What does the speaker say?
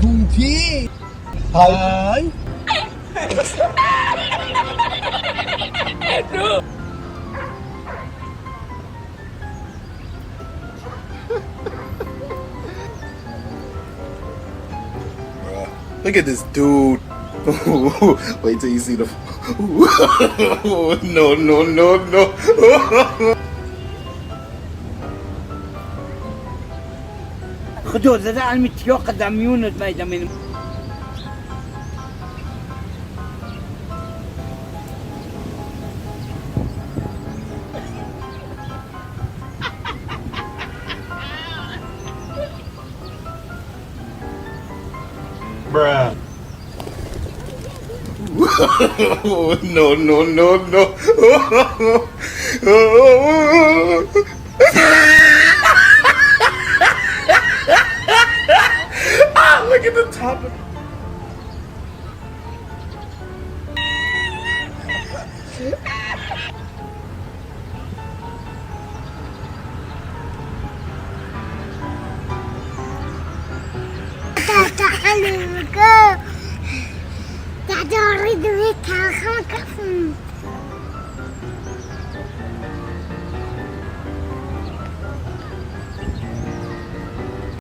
Кунти. Ай. Look at this dude. Wait till you see the. No, no, no, no. خدو زده علمی تیا قدمیونت میدم. Bruh. No, no, no, no. Ah, look at the top of.